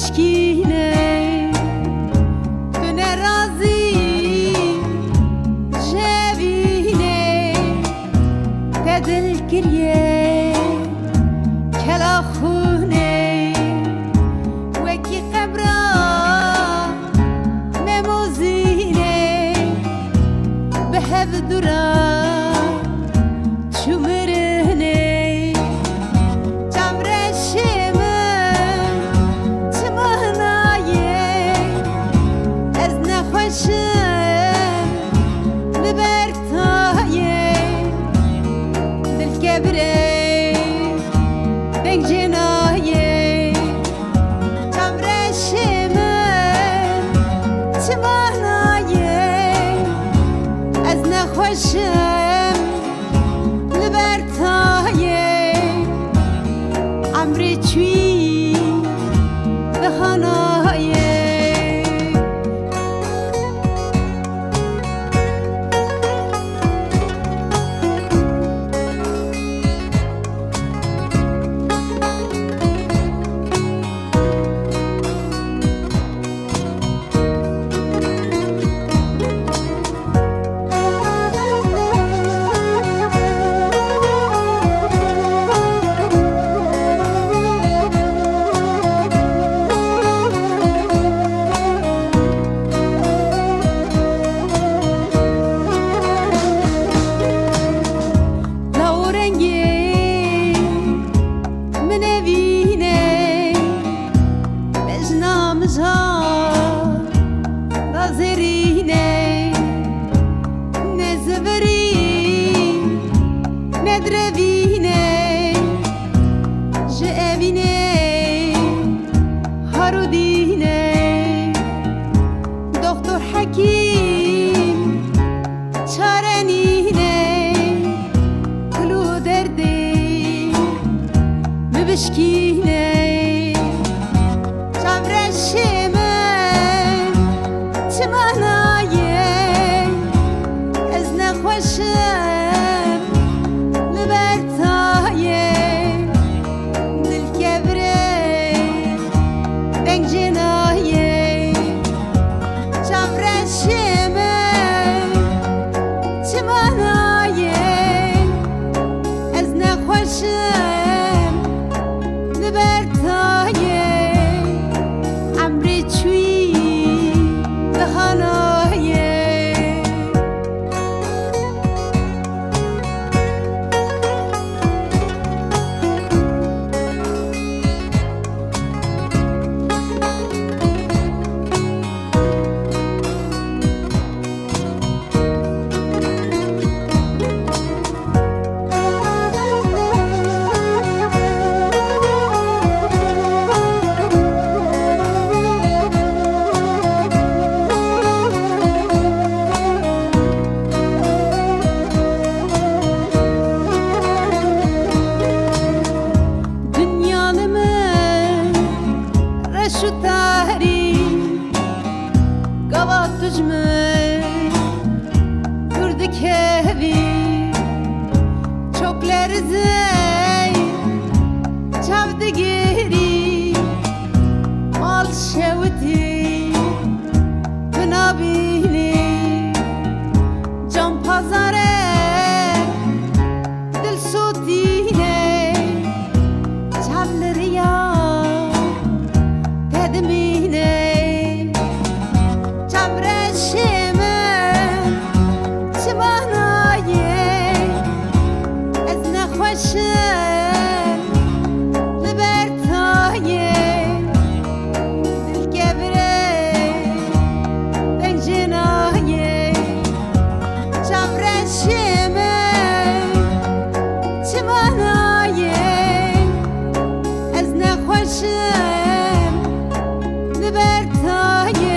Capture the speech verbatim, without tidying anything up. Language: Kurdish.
Şkîne, tu nerazî ji evînê, te dil kiriye kela xûnê, wekî qebra Memozînê, bi hev dû re çû mirinê. Çavreşê min çima nayê, ez nexweş im li ber tayê. Dilkevirê deng jê nayê. Çavreşê min çima nayê, ez nexweş im li ber tayê. Emrê çûyî diha nayê. Law rengê min evîne, bejna min ja da zêrîne. Ne zivirî, ne direvîne, ji evînê har û dîne. Doktor hekîm çare nîne, kul û derdê min bişkîne. Çavreşê min çima nayê, ez nexweş im li ber tayê. Dilkevirê deng jê nayê. Çavreşê min çima nayê, ez nexweş im li ber tayê. Emrê çûyî diha nayê. Dinya li min reş û tarî, gava tu ji min dûr dikevî, çok lerizey çav digirî, mal şewitî tu nabînî, can pazare dil sotîne, çav li riya te dimîne. Çavreşê min çima nayê, ez nexweş im li ber tayê. Dilkevirê deng jê nayê. Çavreşê min çima nayê, ez nexweş im li ber tayê.